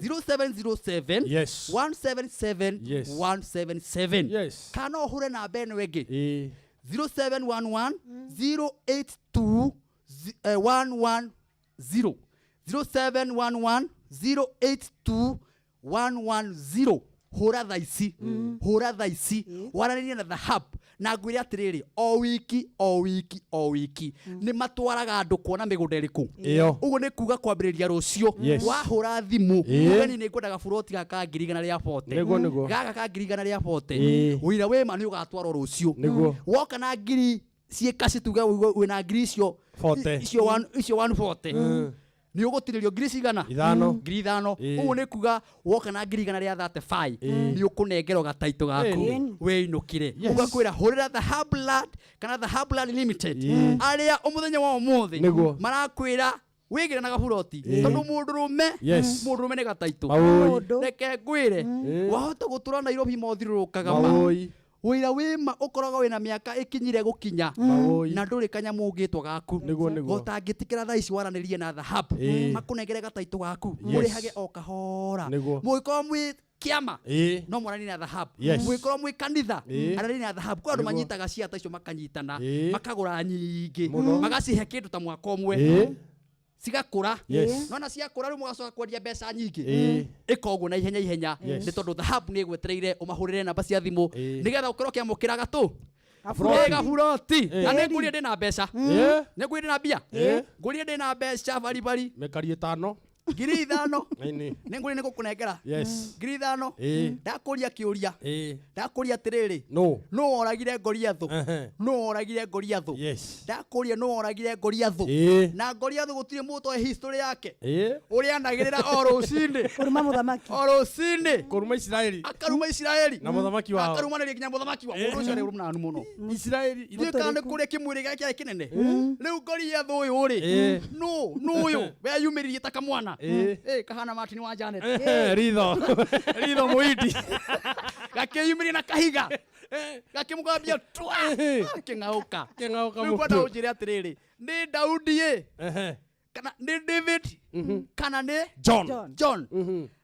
7 7 0707 Yes. 177 Yes. 177 Yes. kana no ũhũre namba ĩno ĩngĩ Ĩĩ. 0711 082 110 0711 082 110 hũra thaa ici hũra thaa ici waranĩrie na The Hub na ngwĩre atĩrĩrĩ o wiki o wiki o wiki nĩ matwaraga andũ kuona mĩgũnda ĩrĩkũ Ĩyo. ũguo nĩ kuga kwambĩrĩria rũciũ Yes. wahũra thimũ Ĩĩ. mũgeni nĩ ngwendaga buroti gaka 140,000 Nĩguo, nĩguo. gaka ka 140,000 Ĩĩ. ũira wĩma nĩ ũgatwarwo rũciũ Nĩguo. woka na ngiri ciĩ kaci tuge wĩna ngiri icio 40. icio 140 nĩ ũgũtinĩrio ngiri cigana Ithano. 5,000 Ĩĩ. ũguo nĩ kuga woka na 135,000 nĩ ũkũnengerwo gataitũ gaku Ĩĩ. wĩinũkire Yes. ũgakwĩra hũrĩra The Hub Land kana The Hub Land Limited Ĩĩ. arĩa ũmũthenya wa ũmũthĩ Nĩguo. marakwĩra wĩgĩre na gaburoti Ĩĩ. tondũ mũndũrũme Yes. mũndũrũme nĩ gataitũ Maũi. Mũndũ. reke ngwĩre Ĩĩ. wahota gũtũra Nairobi mothiũrũrũkaga ma Maũi. wĩra wĩma ũkoragwo wĩna mĩaka ĩkinyire gũkinya Maũi. na ndũrĩ kanyamũ ũngĩtwo gaku Nĩguo, nĩguo. gũtangĩtĩkĩra thaa ici waranĩrie na The Hub Ĩĩ. makũnengere gataitũ gaku Yes. mũrĩhage o kahora Nĩguo. mũgĩkorwo mwĩ kĩama Ĩĩ. no mwaranĩrie na The Hub Yes. mũgĩkorwo mwĩ kanitha Ĩĩ. aranĩrie na The Hub kwĩ andũ Nĩguo. manyitaga cia ta icio makanyitana Ĩĩ. makagũra nyingĩ Mũno. magacihe kĩndũ ta mwaka ũmwe Ĩĩ. cigakũra Yes. nona ciakũra rĩu mũgacoka kwendia mbeca nyingĩ Ĩĩ. ĩka ũguo na ihenya ihenya Yes. nĩ tondũ The Hub nĩ ĩgwetereire ũmahũrĩre namba cia thimũ Ĩĩ. nĩgetha ũkorwo ũkĩamũkĩra gatũ Gaburoti. Ĩ, gaburoti na Ĩĩ. nĩ ngũrie ndĩna mbeca Ĩĩ. nĩ ngũrie ndĩna mbia Ĩĩ. ngũrie ndĩna mbeca baribari Mĩkari ĩtano. 5,000 Ĩni. nĩ ngũrie nĩ ngũkũnengera Yes. 5,000 Ĩĩ. ndakũria kĩũria Ĩĩ. ndakũria atĩrĩrĩ No. nũ woragire Goliathũ Ehe. nũ woragire Goliathũ Yes. ndakũria nũ woragire Goliathũ Ĩĩ. na Goliathũ gũtirĩ mũndũ ũtoĩ history yake Ĩĩ. ũrĩa anagĩrĩra o rũcinĩ Kũruma mũthamaki. o rũcinĩ Kũruma Isiraeli. akaruma Isiraeli Na mũthamaki wao. akarumanĩria nginya mũthamaki wao mũndũ ũcio arĩ mũnanu mũno Isiraeli. ndiũĩ kana nĩ kũrĩa kĩmwĩrĩ gĩake kĩarĩ kĩnene rĩu Goliathũ ũyũ rĩ Ĩĩ. nũ ũyũ weyumĩririe ta kamwana Ĩĩ. Ĩ, kahana Martin wa Janet Ritho. ritho mũhindi gakĩyumĩria na kahiga gakĩmũgambia twa kĩng'aũka Kĩng'aũka rĩu kwenda mũtwe. ũnjĩre atĩrĩrĩ nĩ Daudi ĩ Ehe. kana nĩ David kana nĩ John. John. John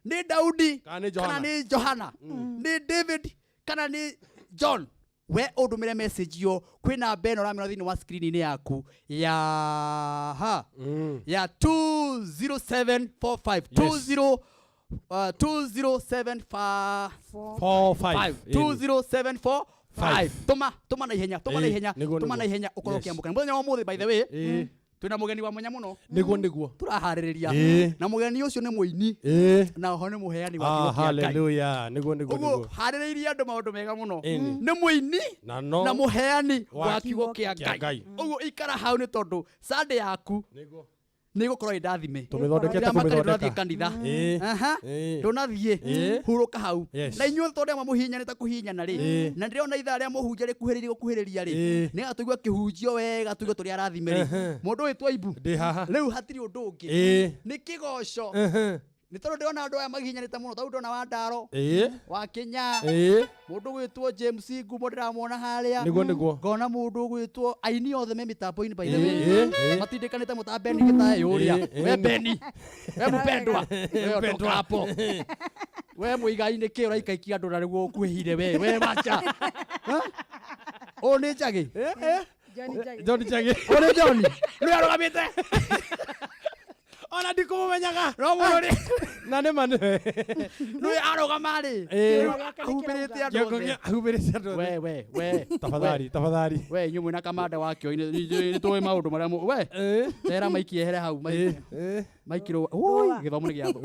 nĩ Daudi Kana nĩ Johana. kana nĩ Johana nĩ David kana nĩ John we ũndũmĩre message yo kwĩ namba ĩno ũramĩona thĩinĩ wa screen-inĩ yaku ya ha ya 20745 20 2075 4 5. 20745 Five. tũma tũma na ihenya tũma na Ĩĩ, ihenya nĩguo, tũma na nĩguo. ihenya ũkorwo Yes. ũkĩamũkĩra mũthenya wa ũmũthĩ by the way Ĩĩ. twĩna mũgeni wa mwanya mũno Nĩguo nĩguo. tũraharĩrĩria Ĩĩ. na mũgeni ũcio nĩ mũini Ĩĩ. na oho nĩ mũheani wa Ah, kiugo kĩa Ngai hallelujah. Nĩguo nĩguo ũguo nĩguo. harĩrĩirie andũ maũndũ mega mũno Ĩni. nĩ mũini Na no. na mũheani Wa wa kiugo kĩa kĩa Ngai Ngai. ũguo ikara hau nĩ tondũ Sunday yaku Nĩguo. nĩ ĩgũkorwo ĩ ndathime Tũmĩthondekete Ndĩramakania ndũnathiĩ kũmĩthondeka. kanitha Ĩĩ. Aha. Ĩĩ. ndũnathiĩ Ĩĩ. hurũka hau Yes. na inyuĩ tondũ amwe mũhihinyanĩte kũhihinyana rĩ Ĩĩ. na ndĩrona ithaa rĩa mũhunjia rĩkuhĩrĩria gũkuhĩrĩria rĩ Ĩĩ. nĩgetha tũigue kĩhunjio wega tũigue tũrĩ arathime rĩ Ehe. mũndũ ũyũ twaimbu Ndĩ haha. rĩu hatirĩ ũndũ ũngĩ Ĩĩ. nĩ kĩgoco Ehe. Nĩ tondũ ndĩrona andũ aya magihinyanĩte mũno, tondũ ndĩrona wa Ndaro, Ĩĩ. wa Kĩnya, Ĩĩ. mũndũ gwĩtwo James Ngumo ndĩramuona harĩa. Nĩguo, nĩguo. Ngona mũndũ gwĩtwo aini othe me mĩtambo-inĩ, by the way. Ĩĩ, ĩĩ. Matindĩkanĩte mũta Beni Gĩtaĩ ũrĩa. Ĩĩ, ĩĩ. We Beni, we mũpendwa, we ondoka hapo. We mũigai nĩkĩ ũraikaikia andũ na nĩguo ũkuhĩhire we, we macha. Ũyũ nĩ Njagĩ. Johnny Njagĩ. John Njagĩ. Ũyũ nĩ Johnny. Nĩwe arũgamĩte. Ona ndikũmũmenyaga. No mũno nĩ Na nĩ ma nĩwe. nĩwe arũgama rĩ. Ĩĩ. Kĩongo gĩake humbĩrĩte andũ Kĩongo othe. gĩa humbĩrĩte andũ othe. We, we, we. Tafadhali, tafadhali. We inyuĩ mwĩna kamanda wa kĩo-inĩ nĩ tũĩ maũndũ marĩa we Ĩĩ. tera maiki ehere hau Ĩĩ. Ĩĩ. maikirwo ui gĩthomo nĩ gĩatho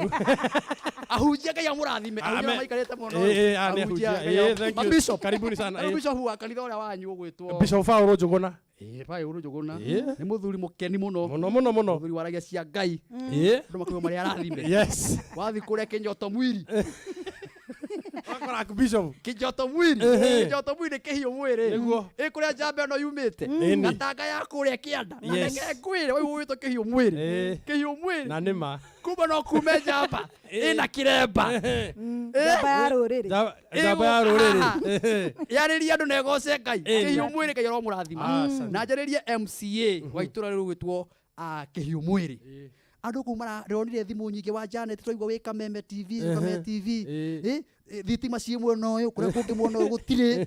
ahunjia Ngai amũrathime ahunjia Amen. maikarĩte mũno Ĩĩ, ĩĩ, ah, nĩ ahunjia. Ngai Ĩĩ, thank you. Mabishop. Karibuni sana, Rĩu ĩĩ. bishop wa kanitha ũrĩa wanyu ũgwĩtwo Bishop Paul Njũgũna. Ĩĩ, Paul Njũgũna. Ĩĩ. Nĩ mũthuri mũkeni mũno. Mũno mũno mũno. Mũthuri waragia cia Ngai. Ĩĩ. Andũ makoiga marĩa arathime. Yes. Wathiĩ kũrĩa Kĩnyoto Mwiri. Wakora Bishop. Kĩnyoto Mwiri. Ehe. Kĩnyoto Mwiri kĩhiũ mwĩrĩ. Nĩguo. Ĩ kũrĩa njamba ĩno yumĩte. Ĩni. Gatanga ya kũrĩa kĩanda. Na Yes. reke ngwĩre waigua ũgwĩtwo kĩhiũ mwĩrĩ. Ĩĩ. Kĩhiũ mwĩrĩ. Na nĩ ma. Kumba no kume njamba ĩna kĩremba. Njamba ya rũrĩrĩ. Njamba ya rũrĩrĩ. Ehe. Yarĩria andũ na ĩgoce Ngai. Ĩni. Kĩhiũ mwĩrĩ Ngai aromũrathima. Asante. Na njarĩrie MCA wa itũra rĩu gwĩtwo kĩhiũ mwĩrĩ. Andũ kũu ndĩronire thimũ nyingĩ wa Janet twaigua wĩ Kameme TV, Kameme TV. Ĩĩ. Ĩ, thitima ciĩ mwena ũyũ, kũrĩa kũngĩ mwena ũyũ gũtirĩ.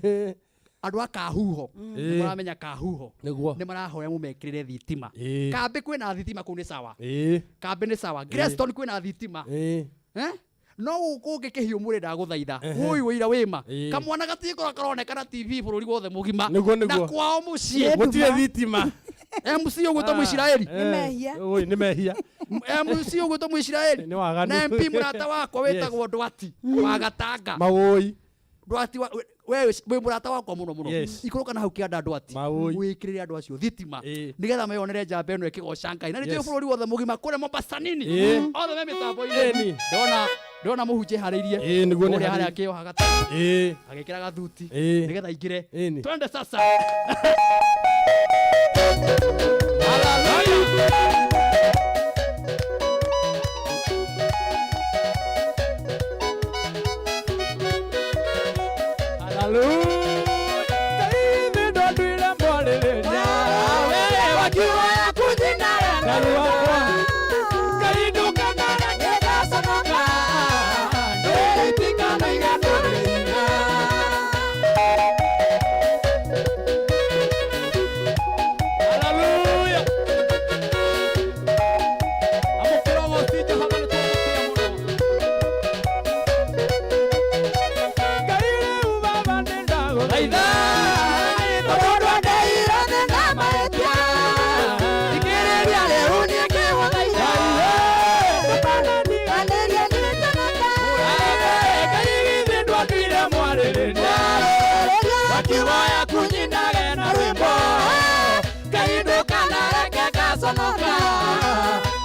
Andũ a Kahuho nĩ maramenya Kahuho. Nĩguo. Nĩ marahoya mũmekĩrĩre thitima. Ĩĩ. Kambĩ kwĩna thitima kũu nĩ sawa. Ĩĩ. Kambĩ nĩ sawa. Greston kwĩna thitima. Ĩĩ. Eh? No gũkũ ũngĩ kĩhiũ mwĩrĩ ndagũthaitha. Ũi wĩira wĩma. Ĩĩ. Kamwana gatigĩkorwo karonekana TV bũrũri wothe mũgima. Nĩguo, nĩguo. Na kwao mũciĩ. Gũtirĩ thitima. MC ũgwĩtwo Mũisiraeli. Nĩ mehia. Oi, nĩ mehia. MC ũgwĩtwo Mũisiraeli. Nĩ waganu. Na MP mũrata wakwa wĩtagwo Ndwati wa Gatanga. Mawũi. Ndwati wa we wĩ mũrata wakwa mũno mũno. Yes. Ikũrũka na hau kĩanda Ndwati. Mawũi. Wĩkĩrĩre andũ acio thitima. Ĩĩ. Nĩgetha meyonere njamba ĩno ĩkĩgoca Ngai. Na nĩ njũĩ Yes. bũrũri wothe mũgima kũrĩa Mombasa nini. Ĩĩ. Othe me mĩtambo-inĩ. Ĩni. Ndona ndona mũhunjia eharĩirie. Ĩĩ, nĩguo nĩ Kũrĩa harĩa harĩirie. akĩoha gata. Ĩĩ. Agĩkĩra gathuti. Ĩĩ. Nĩgetha aingĩre. Ĩni. Twende sasa. Hallelujah. Ngai nĩ ndonduire mwarĩrĩria. Wakiwoya kunyinara Ngai wakwa. Ngai ndũkanareke ngaconoka. Ndũrĩtikana igatũrĩra. Hallelujah. Amũkĩra ũgoci Jehova nĩ twamũkĩra mũno. Ngai rĩu baba nĩ ndagũthaitha. Tondũ ndwandeire thĩ na mahĩtia. Thikĩrĩria rĩu niĩ ngĩgũthaitha. Ndũkanandiganĩrie ngĩconoka. Ngai githĩ ndwatuire mwarĩrĩria. Wakiwoya kunyinage na rwĩmbo. Ngai ndũkanareke ngaconoka.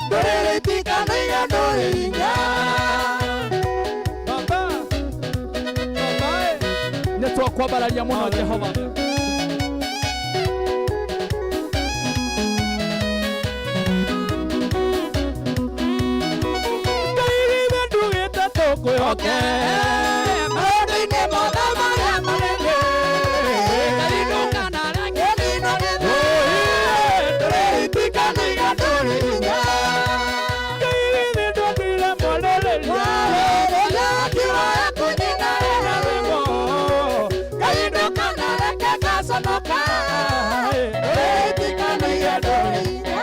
Ndũrĩrĩtikana igatũrĩ hinya. Baba. Baba. Nĩ twakwambararia mũno Jehova. Ngai githĩ ndugĩte tũkwĩhoke. Maũndũ-inĩ mothe marĩa manene. Ngai ndũkanareke Ndũrĩrĩtikana igatũrĩ hinya. Ngai githĩ ndwatuire mwarĩrĩria. Wakiwoya kunyinage na rwĩmbo. Ngai ndũkanareke ngaconoka. Ndũrĩrĩtikana igatũrĩ hinya.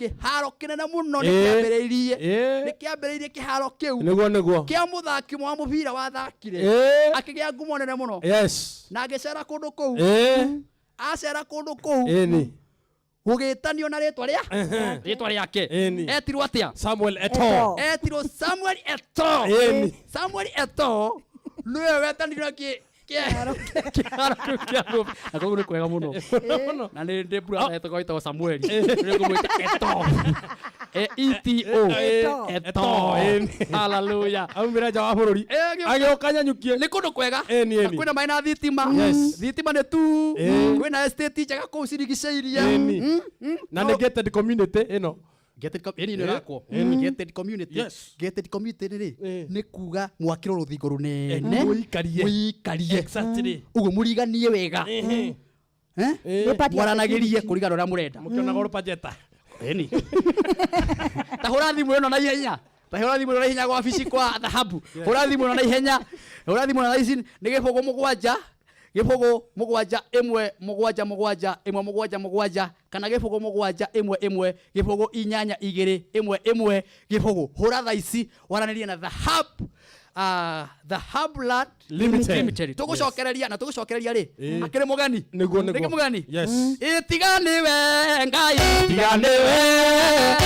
Kĩharo kĩnene mũno nĩ kĩambĩrĩirie, nĩ kĩambĩrĩirie kĩharo kĩu Nĩguo, nĩguo. Kĩa mũthaki ũmwe wa mũbira wathakire, akĩgĩa ngumo nene mũno na agĩcera kũndũ kũu. Acera kũndũ kũu, gũgĩtanio na rĩtwa rĩake. Etirwo atĩa? Samuel Eto'o. Etirwo Samuel Eto'o. Samuel Eto'o nĩwe wetanire kĩharo kĩu kĩa mũbira. Na koguo nĩ kwega mũno na nĩ ndĩ brother etagwo wĩtagwo Samuel, nĩ ngũmwĩta Eto'o, E E T O. Eto'o. Eto'o. Hallelujah. Aumire nja wa bũrũri. Agĩũka nyanyukie. Nĩ kũndũ kwega. Ĩni, Na ĩni. kwĩna maĩ na thitima. Thitima nĩ tu. Kwĩna estate njega kũu cirigicĩirie. Na nĩ gated community ĩno. Gated ĩni nĩ ĩrakwo gated community. Gated community rĩ, nĩ kuga mwakĩrwo rũthingo rũnene. Mũikarie. Mũikarie. Ũguo mũriganie wega. Eh? Nĩ part ya Mwaranagĩrie security. kũringana na ũrĩa mũrenda. Mũkĩonaga rũpajeta. Ĩni ta hũra thimũ ĩno na ihenya, ta hũra thimũ ĩno na ihenya gwa wabici kwa Dhahabu. Hũra thimũ ĩno na ihenya, hũra thimũ ĩno na ici nĩ 0 7 0 7 1 7 7 1 7 7 kana 0 7 1 1 0 8 2 1 1 0. Hũra thaa ici waranĩrie na Dhahab, Dhahab Land Limited. Limited. Tũgũcokereria na tũgũcokereria rĩ, akĩrĩ mũgeni. Nĩguo, nĩguo. Rĩngĩ mũgeni. Yes. Ĩtiga nĩwe Ngai. Tiga nĩwe.